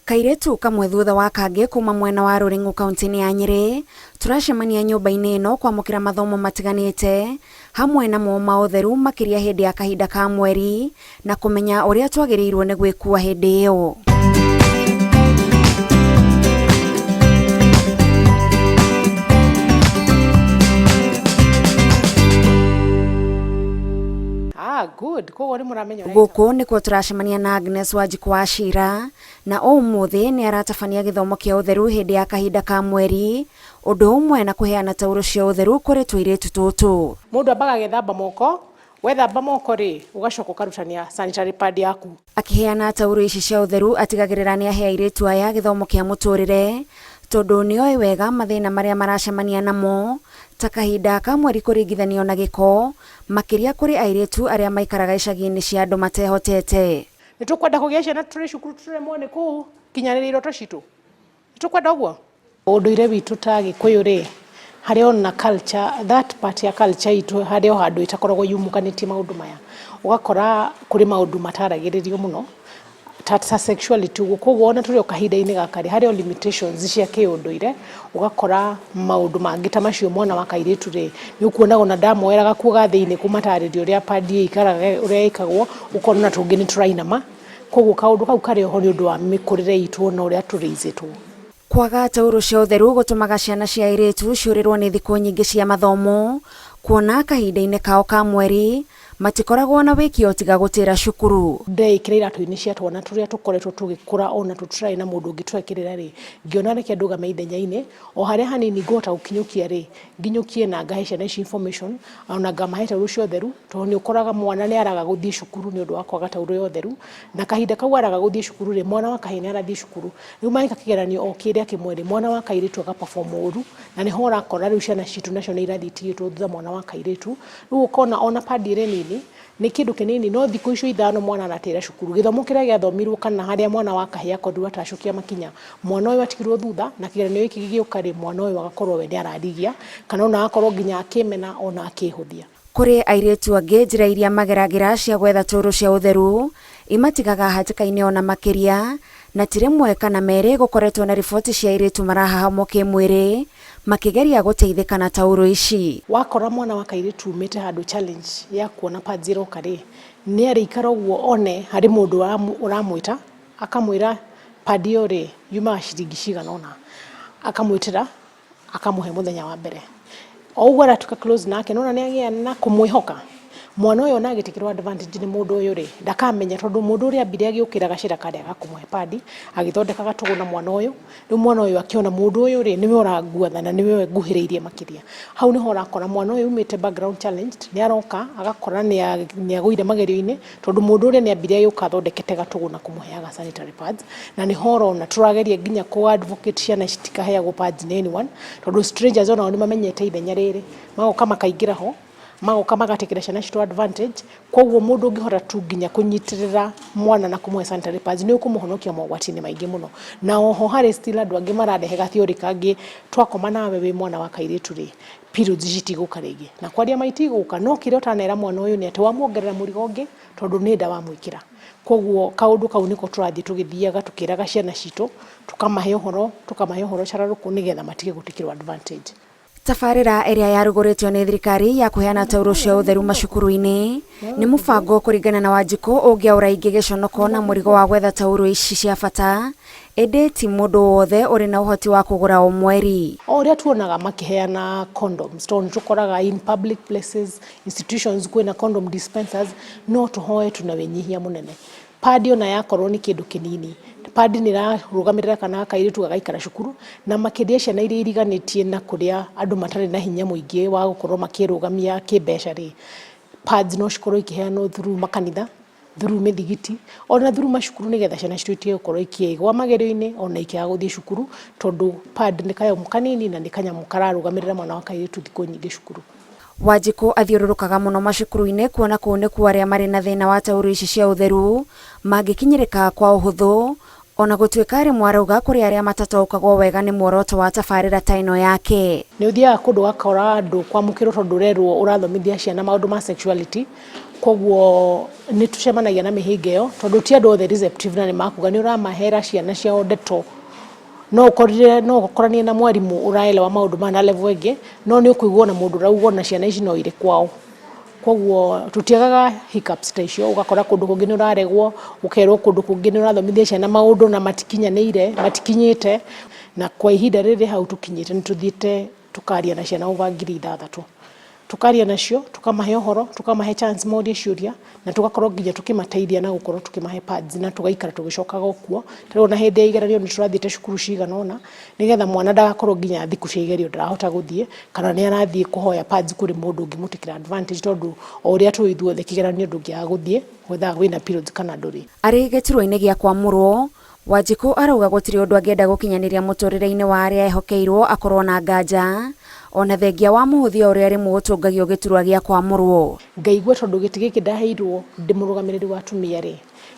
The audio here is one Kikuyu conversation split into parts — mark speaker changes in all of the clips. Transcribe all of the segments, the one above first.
Speaker 1: Kairĩtu kamwe thutha wa kangĩ kuma mwena wa Rũring'u kaunti-inĩ ya Nyĩrĩ tũracemania nyũmba-inĩ ĩno kwamũkĩra mathomo matiganĩte hamwe namo ma ũtheru makĩria hĩndĩ ya kahinda ka mweri na kũmenya ũrĩa twagĩrĩirwo nĩ gwĩkua hĩndĩ ĩyo.
Speaker 2: Ah, good. Koguo nĩ mũramenya ũrĩa
Speaker 1: Gũkũ nĩkuo tũracemania na Agnes Wanjikũ wa Cira na ũmũthĩ nĩ aratabania gĩthomo kĩa ũtheru hĩndĩ ya kahinda ka mweri ũndũ ũmwe na kũheana taurũ cia ũtheru kũrĩ tũirĩtu tũtũ.
Speaker 2: Mũndũ ambaga agethamba moko, wethamba moko rĩ, ũgacoka ũkarutania sanitary pad yaku.
Speaker 1: Akĩheana taurũ ici cia ũtheru atigagĩrĩra nĩ ahe airĩtu aya gĩthomo kĩa mũtũrĩre tondũ nĩoĩ wega mathĩna marĩa maracemania namo ta kahinda ka mweri kũringithanio na gĩko makĩria kũrĩ airĩtu arĩa maikaraga icagi-inĩ cia andũ matehotete.
Speaker 2: Nĩ tũkwenda kũgĩa ciana tũrĩ cukuru tũremwo nĩ kũkinyanĩria iroto citũ? Nĩ tũkwenda ũguo? Ũndũire witũ ta Gĩkũyũ rĩ, harĩ ona culture, that part ya culture itũ harĩ o handũ ĩtakoragwo yumũkanĩtie maũndũ maya. Ũgakora kũrĩ maũndũ mataragĩrĩrio mũno ta sexuality ũguo. Koguo ona tũrĩ o kahinda-inĩ gaka rĩ, harĩ o limitations cia kĩũndũire, ũgakora maũndũ mangĩ ta macio mwana wa kairĩtu rĩ, nĩ ũkuonaga ona ndamoera gakuo ga thĩiniĩ kũmatarĩria ũrĩa pad ĩikaraga, ũrĩa ĩkagwo, ũkona ona tũngĩ nĩ tũrainama. Koguo kaũndũ kau karĩ oho nĩ ũndũ wa mĩkũrĩre itũ ona ũrĩa tũrĩizĩtwo.
Speaker 1: Kwaga taurũ cia ũtheru gũtũmaga ciana cia airĩtu ciũrĩrwo nĩ thikũ nyingĩ cia mathomo, kuona kahinda-inĩ kao ka mweri matikoragwo na wĩki o tiga gũtĩra cukuru.
Speaker 2: Ndeĩkĩra iratũ-inĩ cia twana tũrĩa tũkoretwo tũgĩkũra ona tũtirarĩ na mũndũ ũngĩtwekĩrĩra rĩ, ngĩona reke ndũgame ithenya-inĩ, o harĩa hanini ngũhota gũkinyũkia rĩ, nginyũkie na ngahe ciana ici information, ona ngamahe taurũ cia ũtheru, tondũ nĩ ũkoraga mwana nĩ araga gũthiĩ cukuru nĩ ũndũ wa kwaga taurũ ya ũtheru, na kahinda kau araga gũthiĩ cukuru rĩ, mwana wa kahĩĩ nĩ arathiĩ cukuru, rĩu magĩka kĩgeranio o kĩrĩa kĩmwe rĩ, mwana wa kairĩtu aga perform ũru, na nĩho ũrakora rĩu ciana citũ nacio nĩ irathiĩ itigĩtwo thutha mwana wa kairĩtu, rĩu ũkona ona pad ĩrĩ nini, nĩ kĩndũ kĩnini no thikũ icio ithano mwana aratĩra cukuru, gĩthomo kĩrĩa gĩathomirwo kana harĩa mwana wa kahĩĩ akorirwo atacũkia makinya, mwana ũyũ atigirwo thutha na kĩgeranio gĩkĩ gĩgĩũka rĩ, mwana ũyũ agakorwo we nĩ ararigia, kana ona agakorwo nginya akĩmena ona akĩhũthia.
Speaker 1: Kũrĩ airĩtu angĩ njĩra iria mageragĩra cia gwetha tũrũ cia ũtheru imatigaga hatĩka-inĩ ona makĩria, na ti rĩmwe kana merĩ gũkoretwo na riboti cia airĩtu marahahamwo kĩmwĩrĩ makĩgeria gũteithĩka na taurũ ici.
Speaker 2: Wakora mwana wa kairĩtu umĩte handũ challenge ya kuona pads ĩroka rĩ, nĩ arĩikara ũguo one harĩ mũndũ ũramwĩta akamwĩra pad ĩyo rĩ yumaga ciringi cigana ũna, akamwĩtĩra akamũhe mũthenya wa mbere. O ũguo aratuĩka close nake nĩwona nĩ agĩa na kũmwĩhoka. Mwana ũyũ ona agĩtĩkĩrwo advantage nĩ mũndũ ũyũ rĩ, ndakamenya tondũ mũndũ ũrĩa ambire agĩũkĩra gacĩra karĩa ga kũmũhe pad, agĩthondeka gatũgũ na mwana ũyũ, rĩu mwana ũyũ akĩona mũndũ ũyũ rĩ, nĩwe ũranguatha na nĩwe nguhĩrĩirie makĩria. Hau nĩho ũrakora mwana ũyũ umĩte background challenged, nĩ aroka agakora nĩ agũire magerio-inĩ, tondũ mũndũ ũrĩa nĩ ambire agĩũka athondekete gatũgũ na kũmũheaga sanitary pads, na nĩho ũrona tũrageria nginya kũ advocate ciana citikaheagwo pads nĩ anyone, tondũ strangers onao nĩ mamenyete ithenya rĩrĩ, magoka makaingĩra ho, magoka magatekera ciana citũ advantage, koguo mũndũ ũngĩhota tu nginya kũnyitĩrĩra mwana na kũmũhe sanitary pads nĩ ũkũmũhonokia mogwati-inĩ maingĩ mũno. Na oho harĩ still andũ angĩ mararehe ga theory kangĩ, twakoma nawe wĩ mwana wa kairĩtu rĩ, periods citigũka rĩngĩ. Na kwaria ma itigũka, no kĩrĩa ũtanera mwana ũyũ nĩ atĩ wamuongerera mũrigo ũngĩ, tondũ nĩ nda wamwĩkĩra. Koguo kaũndũ kau nĩko tũrathiĩ tũgĩthiaga tũkĩraga ciana citũ, tũkamahe ũhoro, tũkamahe ũhoro cararũkũ nĩgetha matige gũtĩkĩrwo advantage.
Speaker 1: Tabarĩra ĩrĩa yarugũrĩtio nĩ thirikari ya kũheana taurũ cia ũtheru macukuru-inĩ nĩ mũbango kũringana na Wanjikũ ũngĩaũra aingĩ gĩconoko na mũrigo wa gwetha taurũ ici cia bata, ĩndĩ ti mũndũ wothe ũrĩ na ũhoti wa kũgũra o mweri.
Speaker 2: O ũrĩa tuonaga makĩheana condoms, tondũ nĩ tũkoraga in public places, institutions kwĩna condom dispensers, no tũhoe tu na wĩnyihia mũnene. Pad ona yakorwo nĩ kĩndũ kĩnini, pad nĩ ĩrarũgamĩrĩra kana ga kairĩtu gagaikara cukuru, na makĩria ciana iria iriganĩtie na kũrĩa andũ matarĩ na hinya mũingĩ wa gũkorwo makĩrũgamia kĩmbeca rĩ, pads no cikorwo ikĩheanwo through makanitha, through mĩthigiti, ona through macukuru nĩgetha ciana citũ itige gũkorwo ikĩgwa magerio-inĩ ona ikĩaga gũthiĩ cukuru, tondũ pad nĩ kanyamũ kanini na nĩ kanyamũ kararũgamĩrĩra mwana wa kairĩtu thikũ nyingĩ cukuru.
Speaker 1: Wanjikũ athiũrũrũkaga mũno macukuru-inĩ kuona kũu nĩkuo arĩa marĩ na thĩna wa taurũ ici cia ũtheru mangĩkinyĩrĩka kwa ũhũthũ, ona gũtuĩka rĩmwe arauga kũrĩ arĩa matataũkagwo wega nĩ muoroto wa tabarĩra ta ĩno yake.
Speaker 2: Nĩ ũthiaga kũndũ ũgakora andũ kwamũkĩrwo tondũ ũrerwo ũrathomithia ciana maũndũ ma sexuality, Koguo nĩ tũcemanagia na mĩhĩnga ĩyo tondũ ti andũ othe receptive na nĩ makuga nĩ ũramahera ciana ciao ndeto. No ũkorire no ũkoranie na mwarimũ ũraelewa maũndũ maya na level ĩngĩ, no nĩ ũkũigua ona mũndũ ũrauga ona ciana ici no irĩ kwao. Koguo tũtiagaga hiccups ta icio, ũgakora kũndũ kũngĩ nĩ ũraregwo, ũkerwo kũndũ kũngĩ nĩ ũrathomithia ciana maũndũ na matikinyanĩire, matikinyĩte. Na kwa ihinda rĩrĩ hau tũkinyĩte nĩ tũthiĩte tũkaria na ciana over 6,000. Tukaria nacio, tukamahe ũhoro, tukamahe chance morie ciũria, na tugakorwo nginya tukimateithia na gukorwo tukimahe pads na tugaikara tugicokaga o kuo. Ta rĩu ona hĩndĩ ya igeranio nĩ tũrathiĩte cukuru cigana ũna nĩgetha mwana ndagakorwo nginya thikũ cia igerio ndarahota gũthiĩ kana nĩ arathiĩ kũhoya pads kũrĩ mũndũ ũngĩmũtĩkĩra advantage tondũ o ũrĩa tũĩ ithuothe kĩgeranio ndũngĩaga gũthiĩ whether wĩna periods kana ndũrĩ.
Speaker 1: Arĩ gĩturwa-inĩ gĩa kwamũrwo, Wanjikũ arauga gũtirĩ ũndũ angĩenda gũkinyanĩria mũtũrĩre-inĩ wa arĩa ehokeirwo akorwo na nganja, ona thengia wa mũhũthia ũrĩa rĩmwe ũtũngagio gĩturwa gĩa kwamũrwo.
Speaker 2: Ngaigua tondũ gĩtĩ gĩkĩ ndaheirwo ndĩ mũrũgamĩrĩri wa atumia rĩ,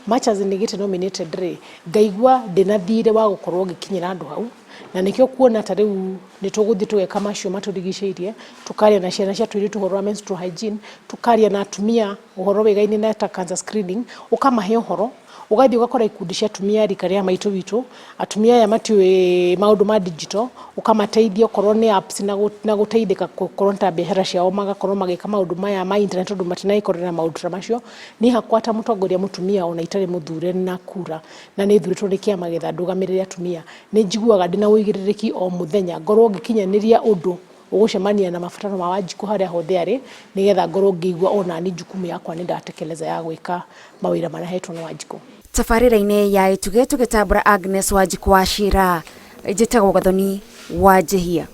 Speaker 2: much as nĩ gĩtĩ nominated rĩ, ngaigua ndĩna thirĩ wa gũkorwo ngĩkinyĩra andũ hau, na nĩkĩo kuona ta rĩu nĩ tũgũthiĩ tũgeka macio matũrigicĩirie, tũkaria na ciana cia tũirĩtu ũhoro wa menstrual hygiene, tũkaria na atumia ũhoro wĩgaine na ta cancer screening, ũkamahe ũhoro, ũgathiĩ ũgakora ikundi cia atumia a rika rĩa maitũ witũ, atumia aya matiũĩ maũndũ ma digital, ũkamateithia okorwo nĩ apps na gũteithĩka gũkorwo ta biacara ciao magakorwo magĩka maũndũ maya ma internet tondũ matinagĩkorera maũndũ ta macio. Niĩ hakwa ta mũtongoria mũtumia ona itarĩ mũthure na kura na nĩ thurĩtwo nĩ kĩama getha ndũgamĩrĩre atumia, nĩ njiguaga ndĩna ũigĩrĩrĩki o mũthenya ngorwo ngĩkinyanĩria ũndũ ũgũcemania na mabataro ma Wanjikũ harĩa hothe arĩ nĩgetha ngorwo ngĩigua onani jukumu yakwa nĩ ndatekeleza ya gwĩka mawĩra marĩa hetwo nĩ Wanjikũ.
Speaker 1: Tabarĩra-inĩ ya Ĩtugĩ tũgĩtambũra Agnes Wanjikũ Wachira, njĩtagwo Gathoni Wanjihia.